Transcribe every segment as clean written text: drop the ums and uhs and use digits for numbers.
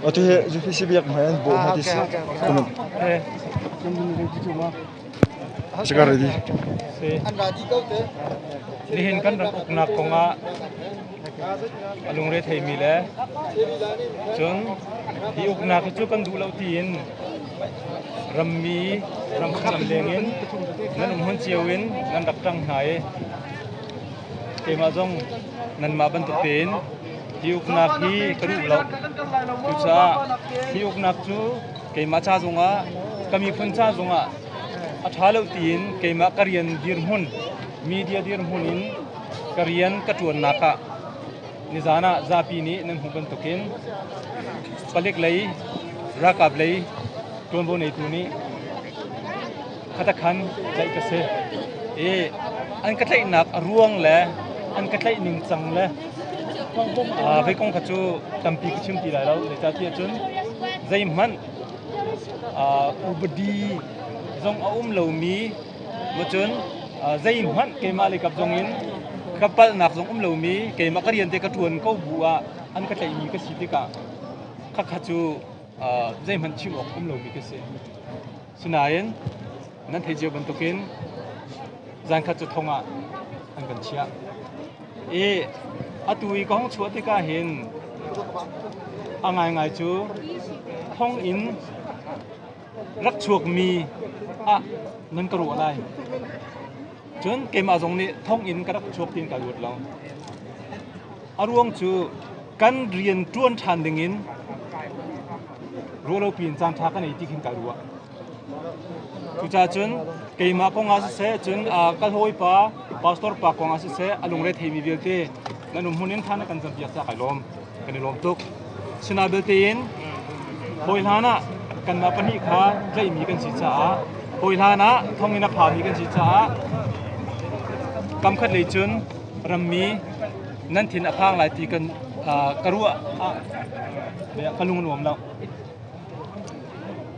Atu hi UPC biak hmai an bawh hna ti si. Sika ready. Nihin kan ram uknak kongah a lungre theimi le cun hi uknak hi cu kan duh lo tiin rammi ram lam lengin nan um hmun cio in nan rak ṭang hna i keimah zong nanmah bantuk tein hi uknak hi ka duh lo. Cucaah hi uknak cu keimah ca zongah ka miphun ca zongah a ṭha lo tiin keimah ka rian dirhmun media dirhmun in ka rian ka ṭuannak ah nizan ah zapi nih nan hmuh bantukin palik lei ralkap lei ṭuanvo neitu nih khatakhan tlaih ka si i an ka tlaihnak a ruang le an ka tlaih ningcang le vei kong kha cu tampi ka chim ti lai lo. Zeicahtiah cun zeihmanh upadi zong a um lomi cun zeihmanh keimah lei kap zong in ka palhnak zong um lomi keimah ka rian te ka ṭuan ko bu ah an ka tlaihmi ka si tikah khakha cu zeihmanh chim awk um lomi ka si. Sinain nan theih cio bantukin zankhat cu thong ah an kan chiah. I atu i ka hong chuah tikah hin a ngaingai cu thong in rak chuakmi ah nan ka ruah lai. Cun keimah zong nih thong in ka rak chuak tiin ka ruat lo. A ruang cu kan rian ṭuan ṭhan dingin ruahlopi in caan ṭha ka nei ti khin ka ruah. Cucaah cun keimah kong ah siseh, cun ka hawipa pastor pa kong ah siseh, a lungre theimi vialte nan um hmun in thla na kan campiak caah kai lawm. Kan i lawm tuk. Sina belte in hawi hlan ah kanmah pahnih kha tlaihmi kan si caah hawi hlan ah thonginn a phami kan si caah kamkhat lei cun rammi nan thin a phang lai ti kan ka ruah ah ka lung a nuam lo.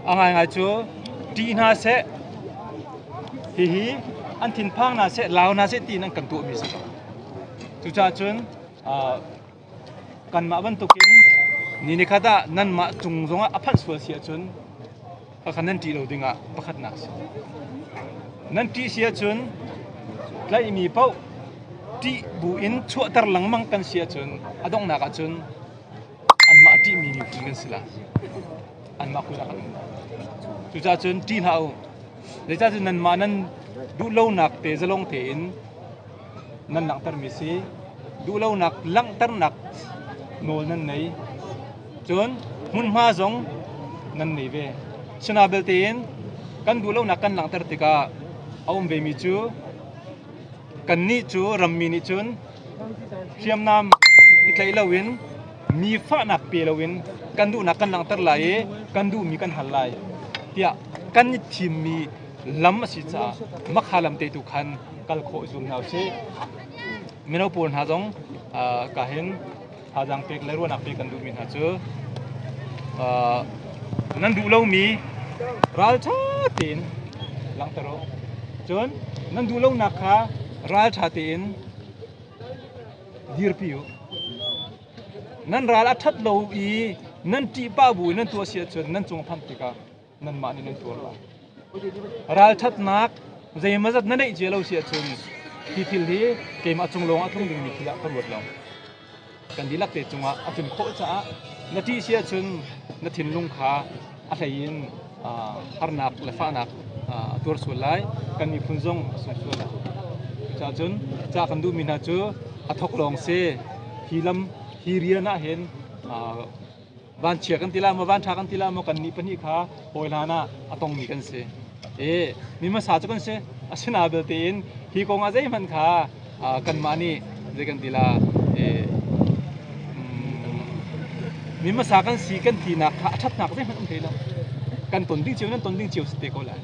A ngaingai cu ṭih hna seh, hihi an thinphang hna seh, lau hna seh tiin an kan tuahmi a si ko. Cucaah cun kanmah bantukin ni nikhat ah nanmah cung zongah a phanh sual si ahcun khakha nan ṭih lo dingah pakhatnak a si. Nan ṭih si ahcun tlaihmi paoh ṭih buin chuahter lengmang kan si ahcun a donghnak ahcun anmah ṭihmi miphun kan si lai. Anmah kut ah kan um lai. Cucaah cun ṭih hlah u. Zeicahtiah cun nanmah nan duhlonak te zalong tein nan langhtermi si. Duhlonak langhternak nawl nan nei. Cun hmunhma zong nan nei ve. Sina belte in kan duhlonak kan langhter tikah a um vemi cu kannih cu rammi nih cun hriamnam i tlaih loin mi fahnak pe loin kan duhnak kan langhter lai i kan duhmi kan hal lai tiah kan i thimmi lam a si caah makha lam te tu khan kal khawh i zuam hna usih. Mino pawl hna zong ka hin thazaang pek le ruahnak pek kan duhmi hna cu nan duh lomi ralṭha tein langhter u. Cun nan duh lonak kha ralṭha tein dirpi u. Nan ral a ṭhat lo i nan ṭih pah bu in nan tuah si ahcun nan cung a phanh tikah nanmah nih nan tuar lai. Ralṭhatnak zeimawzat na neih cia lo si ahcun hi thil hi keimah cung lawng a tlung dingmi thil ah ka ruat lo. Kan dihlak te cungah a tlun khawh caah na ṭih si ahcun na thinlung kha a hlei in harnak le fahnak a tuar sual lai. Kan miphun zong a sung sual lai. Cucaah cun ca kan duhmi hna cu a thawk lawng si. Hi lam hi rian ah hin vanchia kan ti lai maw vanṭha kan ti lai maw kannih pahnih kha hawi hlan ah a tongmi kan si. E mi hmasa cu kan si. Asinain belte in hi kong ah zeihmanh kha kanmah nih zei kan ti la mi hmasa kan si kan tinak kha a ṭhatnak zeihmanh um hlei lo. Kan ton ding cio nan ton ding cio si te ko lai.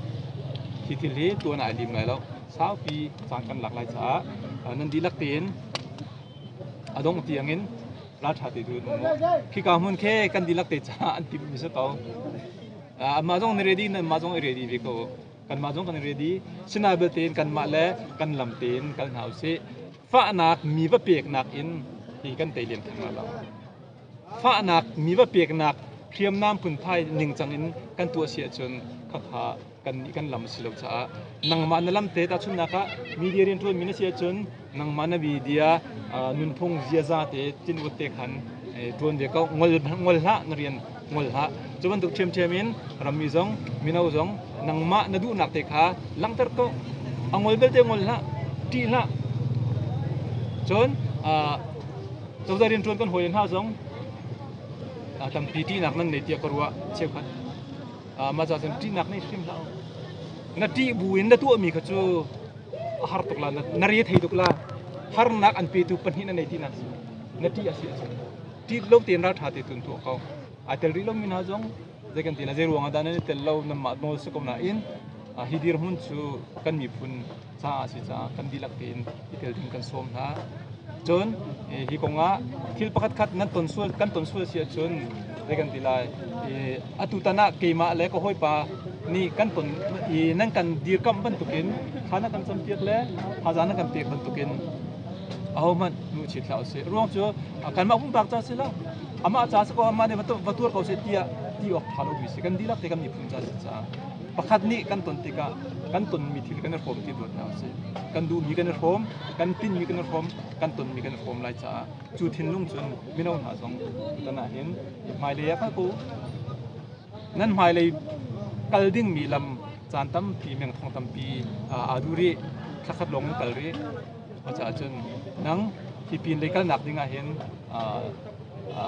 Hi thil hi tuan ah ai lim lai lo. Saupi caan kan lak lai caah nan dihlak tein a dongh tiangin ralṭha te tu an um. Khika hmun khi kan dihlak te caah an timhmi si ko. Amah zong na ready, nanmah zong i ready ve ko. Kanmah zong kan i ready. Sinain belte in kanmah le kan lam tein kal hna usih. Fahnak mi va peknak in Hi kan tei lem theng lo. Fahnak mi va peknak hriamnam phunphai ningcang in kan tuah si ahcun khakha kan nih kan lam a si lo caah nangmah na lam te tahchunhnak ah media rianṭuan mi na si ahcun nangmah na media nunphung ziaza te tinut te khan ṭuan ve ko. Ngol ngol hlah, na rian ngol hlah. Cu bantuk ṭhiamṭhiam in rammi zong mino zong nangmah na duhnak te kha langhter ko. A ngol belte ngol hlah, ṭih hlah. Cun cozah rianṭuan kan hawi hna zong tampi ṭihnak nan nei tiah ka ruah cheukhat. Mah ca cun ṭihnak nei hrim hlah u. Na ṭih bu in na tuahmi kha cu a har tuk la, na re thei tuk la. Harnak an petu pahnih na nei tinak si. Na ṭih a si ahcun ṭih lo tein ralṭha te tun tuah ko. Ai tel rih lomi hna zong zei kan ti la, zei ruang ah dah nan i tel lo, nanmah nawl si ko nain hi dirhmun cu kan miphun caah a si caah kan dihlak tein i tel ding kan sawm hna. Cun hi kong ah thil pakhat khat nan ton sual kan ton sual si ahcun zei kan ti lai, atu tan ah keimah le ka hawipa nih kan ton i nan kan dirkamh bantukin thla na kan campiak le thazaang na kan pek bantukin ahohmanh hnuchit hlah usih. Ruang cu kanmah pumpak ca si lo, amah ca si ko, amah nih va tuar ko seh tiah ti awk ṭha lomi si. Kan dihlak te kan miphun ca si caah pakhat nih kan ton tikah kan tonmi thil kan i hrawm ti ruat hna usih. Kan duhmi kan i hrawm, kan tinhmi kan i hrawm, kan tonmi kan i hrawm lai caah cu thinlung cun mino hna zong tutan ah hin hmailei ah kal ko. Nan hmailei kal dingmi lam caan tampi, meng thong tampi aa duh rih. Thlakhat lawng in kal rih. Cucaah cun nang hi pin lei kalnak ding ah hin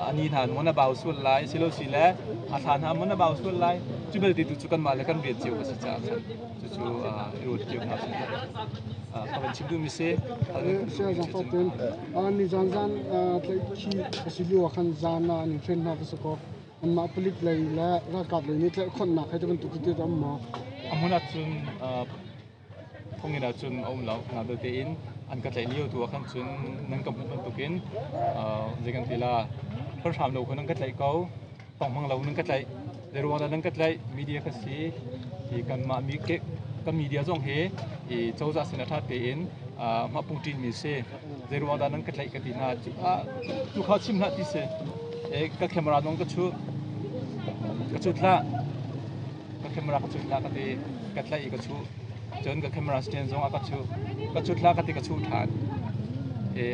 a ni hna maw na bau sual lai, silosile a thla hna maw na bau sual lai. Cu belte tu cu kanmah le kan rian cio a si caah khan cucu i ruat cio hna sih. Ka van chim duhmi si. Ni zan zan tlaihkhih a si lio ah khan zan ah an in hren hna va si kaw anmah palik lei le ralkap lei nih tlaihkhonhnak he ti bantuk tete a um maw? A hmun ah cun Thonginn ah cun a um lo. Na belte in an ka tlaih lio tu ah khan cun nan ka hmuh bantukin zei kan ti la, hramhram lo kha nan ka tlaih ko, thawng lo nan ka tlaih. Zei ruang dah nan ka tlaih? Media ka si. Hi kanmah mi ke kan media zong hi i cozah sin ah ṭha tein mah pungṭin mi si. Zei ruang dah nan ka tlaih ka ti hna. Cu kha chim hlah ti si. Ka camera zong ka chuh. Ka cut hlah. Ka camera ka cut hlah ka ti. Ka tlaih i ka chuh. Cun ka camera stand zong a ka chuh. Ka cut hlah ka ti, ka chuh ṭhan.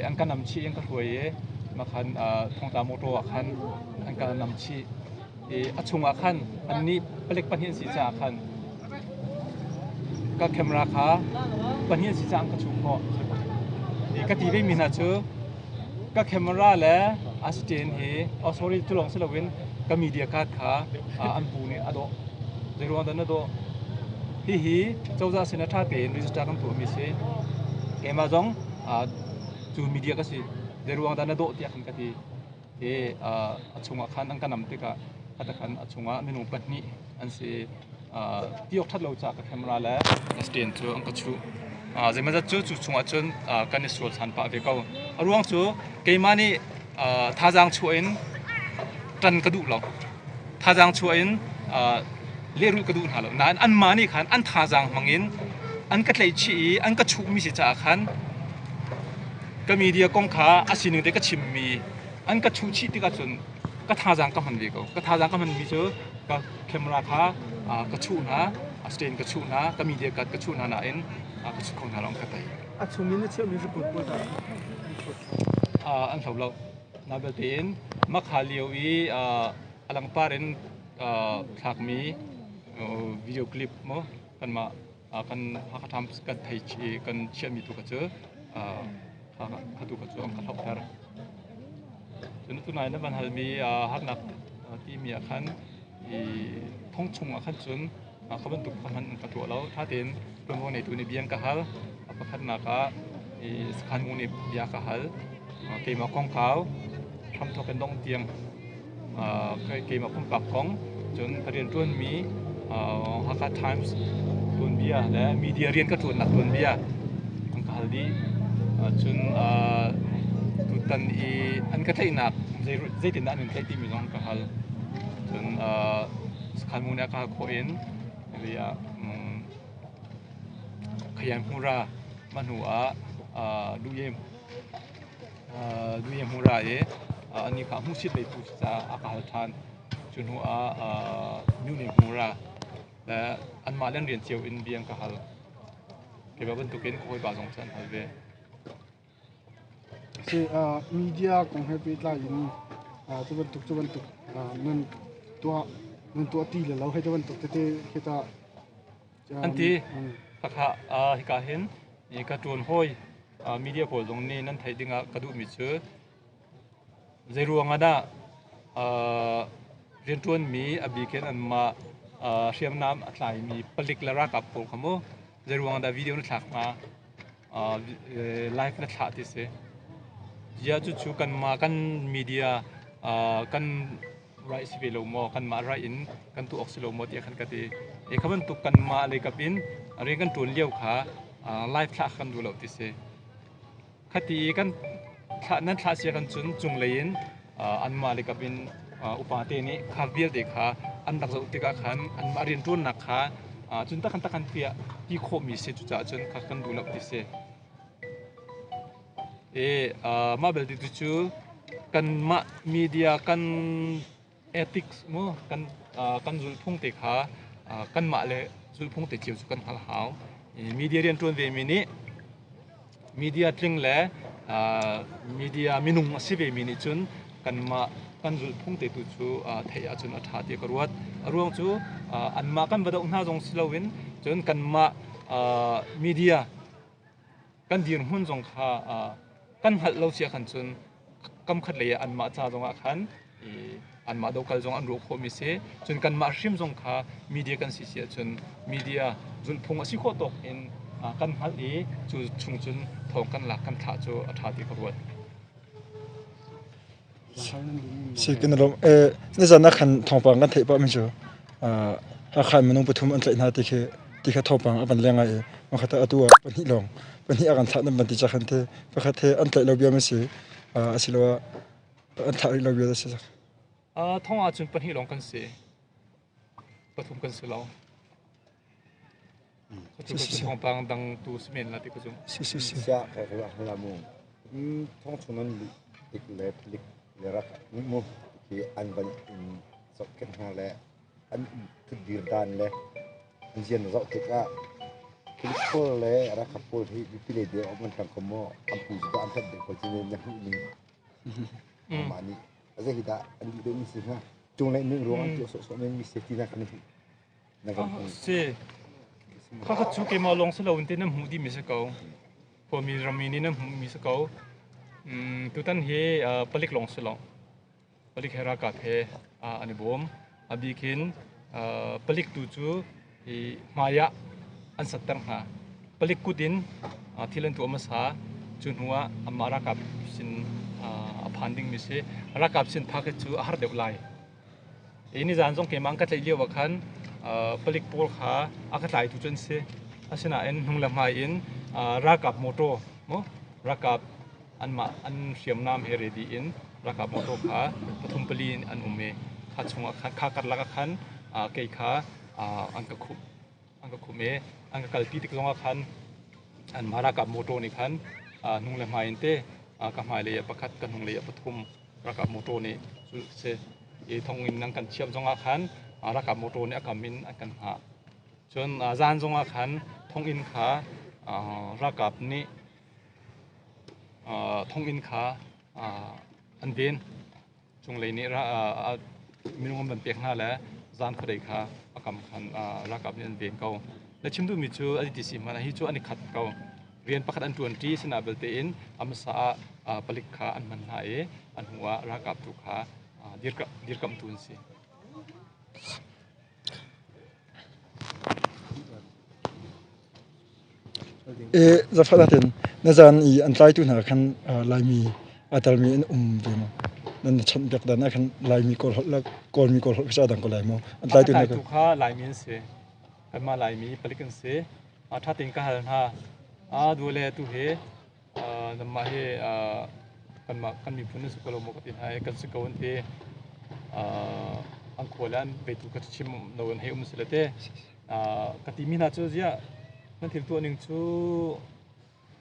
An ka nam chih, an ka hruai i makhan thongtla motor ah khan an ka nam chih. I a chungah khan annih palek pahnih an si caah khan ka camera kha pahnih an si caah an ka chuh khawh. I ka ti vemi hna cu ka camera le a stand hi, oh sorry, cu lawng si loin ka media card kha an pu nih a dawh. Zei ruang dah na dawh? Hihi cozah sin ah ṭha tein register kan tuahmi a si. Keimah zong cu media ka si. Zei ruang dah na dawh tiah khan ka ti. I a chungah khan an ka nam tikah khatakhan a chungah minung pahnih an si. Ti awk ṭhat lo caah ka camera le ka stand cu an ka chuh. Zeimawzat cu cu chungah cun kan i sual ṭhan pah ve ko. A ruang cu keimah nih thazaang chuah in ṭan ka duh lo. Thazaang chuah in lehrulh ka duh hna lo. Nain anmah nih khan an thazaang hmang in an ka tlaihchih i an ka chuhmi si caah khan ka media kong kha a sining te ka chimmi an ka chuh chih tikah cun ka thazaang ka hman ve ko. Ka thazaang ka hmanmi cu ka camera kha ka chuh hna, stand ka chuh hna, ka media card ka chuh hna nain ka chuh kho hna lo, an ka tei. A chung in na chiahmi report pawl tah an hlo? An hlo lo. Na belte in makha lio i a langpar in thlakmi video clip maw kanmah kan Hakha Times kan thei i kan chiahmi tu kha cu kha tu kha cu an ka hlauhter. Cun tunai na van halmi harnak timi ah khan i thong chung ah khan cun kha bantuk kha hmanh an ka tuah lo. Ṭha tein ṭuanvo neitu nih bia an ka hal. A pakhatnak ah i sakhan ngu nih bia ka hal. Keimah kongkau hramthawk in dongh tiang keimah pumpak kong, cun ka rianṭuanmi Hakha Times tuanbia le media rian ka ṭuannak tuanbia an ka hal dih. Cun tutan i an ka tlaihnak zeitindah an in tlaih timi zong an ka hal. Cun sakhan mu nih a ka hal khawh in Khayan Hmura mah hnu ah Duh Yem. Nui a hmu ra i anih kha a hmuhsit lei tu caah a ka hal ṭhan. Cu hnu ah nu nih hmu ra le anmah le an rian cio in bia an ka hal. Keimah bantukin ka hawipa zong cu an hal ve. Si, media kong he pehtlai in cu bantuk cu bantuk nan tuah nan tuah ti le lo hei ti bantuk tete khi tah An ti. Khakha hika hin ka ṭuan hawi media pawl zong nih nan theih dingah ka duhmi cu zeiruang ah dah rianṭuanmi a bik in anmah hriamnam a tlaimi palik le ralkap pawl kha mu zeiruang ah dah video na thlak hnga live na thlah ti si. Ziah cucu kanmah kan media kan right si ve lo maw kanmah right in kan tuah awk si lo maw tiah khan ka ti. E kha bantuk kanmah leikap in rian kan ṭuan lio kha live thlah kan duh lo ti si. Khati i kan thlah nan thlah sia kan cun cunglei in anmah leikap in upa te nih kha vialte kha an rak zoh tikah khan anmah rianṭuannak kha cun tak kan tak kan tiah ti khawhmi si cucaah cun kha kan duh lo ti si. E mah belte tu cu kanmah media kan ethics mu kan kan zulhphung te kha kanmah le zulhphung te cio cu kan hngal hau. Media rianṭuan ve mi nih media tling le media minung a si ve mi nih cun kanmah kan zulhphung te tu cu theih ahcun a ṭha tiah ka ruat. A ruang cu anmah kan va doh hna zong si loin cun kanmah media kan dirhmun zong kha kan hngalh lo sia khan cun kam khat lei ah anmah ca zongah khan anmah dokal zong an ruah khawhmi si. Cun kanmah hrim zong kha media kan si si ahcun media zulhphung a si khawh tawk in kan hngalh i cu chung cun thawng kan lak kan thlah cu a ṭha ti ka ruat. Si kan i lawm. Nizan ah khan thawngpang kan theih pahmi cu Hakha in minung pathum an tlaih hna ti khi ti kha thawngpang a van leng ngai i pakhat ah atu ah pahnih lawng pahnih a kan thlah nan van ti cak khan te pakhat he an tlaih lo bia ma si asiloah an thlah rih lo bia a si. Thong ahcun pahnih lawng kan si. Pathum kan si lo. Cu thawngpang dang tu si men la ti ka zumh. Si si si. Siah ka ruah hla mu. Thong chung nan luh tik le palik le rak mu khi an van in zohkhenh hna le an thutdir dan le an zian zoh tikah police pawl le ralkap pawl hi mipi lei deu an hrang ko maw an pu cu dah an ṭanh deuh ko cu na hmuh ning mah nih a zei hi dah an duh deuh mi si hnga cunglei ning ruang an tuah sawhsawh men mi si ti na kan hmuh Si. Khakhat cu keimah lawng si loin ti nan hmuh dihmi si ko. Khuami rammi nih nan hmuhmi si ko. Tutan hi palik lawng si lo. Palik he ralkap he an i bawm. A bik in palik tu cu hi hmai ah an satter hna. Palik kut in thil an tuah hmasa. Cu hnu ah anmah ralkap sin a phan dingmi si. Ralkap sin phak hi cu a har deuh lai. Hi nizaan zong keimah an ka tlaih lio ah khan palik pawl kha a ka tlaitu cu an si. Asinain hnung le hmai in ralkap mawṭaw maw ralkap anmah an hriamnam he ready in ralkap mawṭaw kha pathum pali in an um i kha chungah khan kha karlak ah khan kei kha an ka khumh an ka khumh i an ka kalpi tik zongah khan anmah ralkap mawṭaw nih khan hnung le hmai in te ka hmailei ah pakhat ka hnunglei ah pathum ralkap mawṭaw nih cu si i thonginn an kan chiah zongah khan ralkap mawṭaw nih a kam in an kan hngah. Cun zan zongah khan thonginn kha ralkap nih thonginn kha an ven. Cunglei nih minung an van pek hna le zan khuadei kha a kam khan ralkap nih an ven ko. Na chim duhmi cu a ti si hmanh hi cu an i khat ko. Rian pakhat an ṭuanṭi sinah belte in a hmasa ah palik kha an hman hna i a hnu ah ralkap tu kha dirkamhtu an si. Zafat natin na zan i an tlaitu hna khan Laimi aa telmi an um ve maw? Nan chawnhbiak dan ah khan Laimi Kawl holh le Kawlmi Kawl holh kha a dang ko lai maw? An tlaitu hna tlaitu kha Laimi an si. Kanmah Laimi palik an si. Ṭha tein ka hal hna. Aa du le tu hi nanmah hi kanmah kan miphun nan si ko lo maw ka ti hna i kan si ko an ti. An khua le an veitu kha chim lo in hei um si le te. Ka timi hna cu ziah nan thil tuah ning cu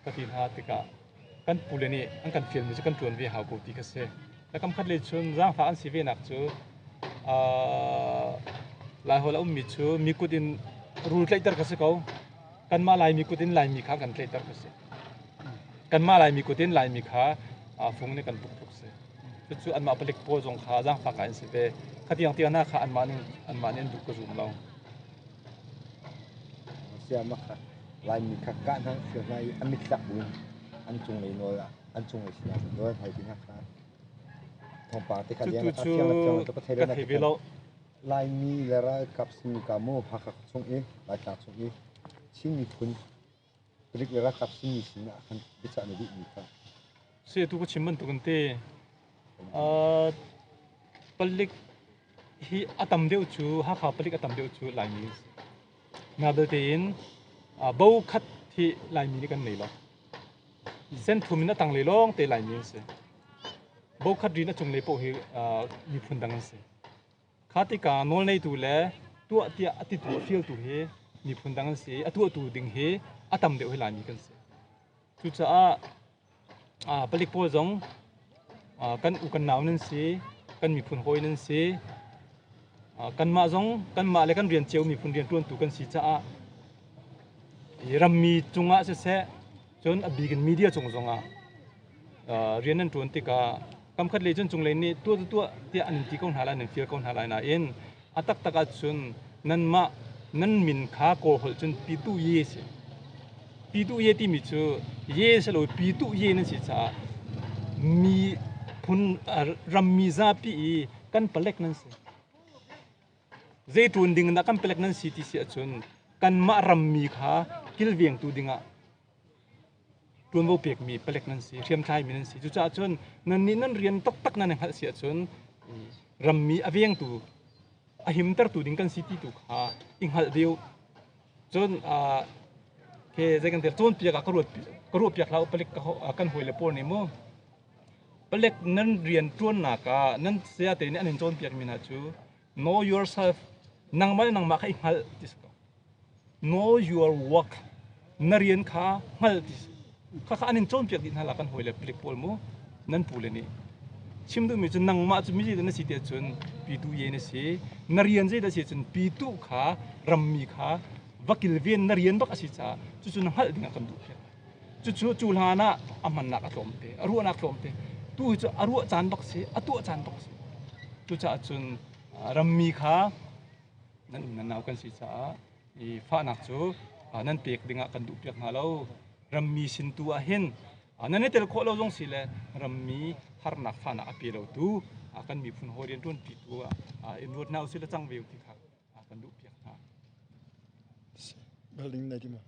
ka ti hna tikah. Kan pule nih an kan fialmi cu kan ṭuan ve hau ko ti kha si. Le kam khat lei cun zaangfah an si venak cu Laiholh a ummi cu mi kut in rul tlaihter kha si ko. Kanmah Laimi kut in Laimi kha kan tlaihter kha si. Kanmah Laimi kut in Laimi kha fung nih kan tuk tluk si. Cucu anmah palik pawl zong kha zaangfak ah an si ve. Khatiang tiang hna kha anmah nih anmah nih an duh ka zum lo. Siama kha Laimi kha kah hna fir hna i a mittlak buin an cunglei nawl an cunglei sinah nawl hal ti hna kha thawngpang te kha Cutu cu ka thei ve lo. Laimi le ralkap simi ka mu Hakha chung i Laitlang chung i Chin miphun palik le ralkap simi sinah khan biachah na duhmi kha. Si tu ka chim bantukin te palik hi a tam deuh cu Hakha palik a tam deuh cu Laimi an si. Na belte in bo khat hi Laimi nih kan nei lo. Senthum in a tanglei lawng te Laimi an si. Bo khat rin a cunglei paoh hi miphun dang an si. Kha tikah nawlneitu le tuah tiah a titu a fialtu hi miphun dang an si i a tuahtu ding hi a tam deuh hi Laimi kan si. Cucaah palik pawl zong kan u kan nau nan si, kan miphun hawi nan si. Kanmah zong kanmah le kan rian cio miphun rianṭuantu kan si caah rammi cungah siseh cun a bik in media cung zongah rian nan ṭuan tikah kamkhat lei cun cunglei nih tuah cu tuah tiah an in ti ko hna lai nan fial ko hna lai nain a taktak ahcun nanmah nan min kha Kawl holh cun pitu ye si. Pitu ye timi cu ye si lo pitu ye nan si caah mi phun rammi zapi i kan palek nan si. Zei ṭuan ding dah kan palek nan si ti si ahcun kanmah rammi kha kilvengtu dingah ṭuanvo pekmi palek nan si, hriamtlaimi nan si. Cucaah cun nannih nan rian taktak nan i hngalh si ahcun rammi a vengtu, a himtertu ding kan si ti tu kha i hngalh ve u. Cun he zei kan ti cawnpiak ah ka ruat ka ruahpiak hlah u palik kan hawile pawl nih mu palek nan rian ṭuannak ah nan sayate nih an in cawnpiakmi hna cu know yourself nangmah le nangmah kha i hngalh ti si ko. Know your work. Na rian kha hngal ti si. Khakha an in cawnpiak dih hna la kan hawile palik pawl mu nan pule nih. Chim duhmi cu nangmah cu mi zeidah na si tiah cun pitu ye na si. Na rian zeidah si cun pitu kha rammi kha va kilven na rian bak a si caah cucu na hngalh ding ah kan duh piak. Cucu cu hlan ah a hmannak a tlawmte, a ruahnak tlawmte. Tu hi cu a ruah caan bak si, a tuah caan bak si. Cucaah cun rammi kha nan um nan nau kan si caah i fahnak cu nan pek dingah kan duhpiak hna lo. Rammi sin tu ah hin nan i tel khawh lo zong si le rammi harnak fahnak a pe lotu kan miphun hawi rianṭuanpi tu ah in ruat hna usih le cang ve u ti kha kan duhpiak hna. Bal ding nei ti maw?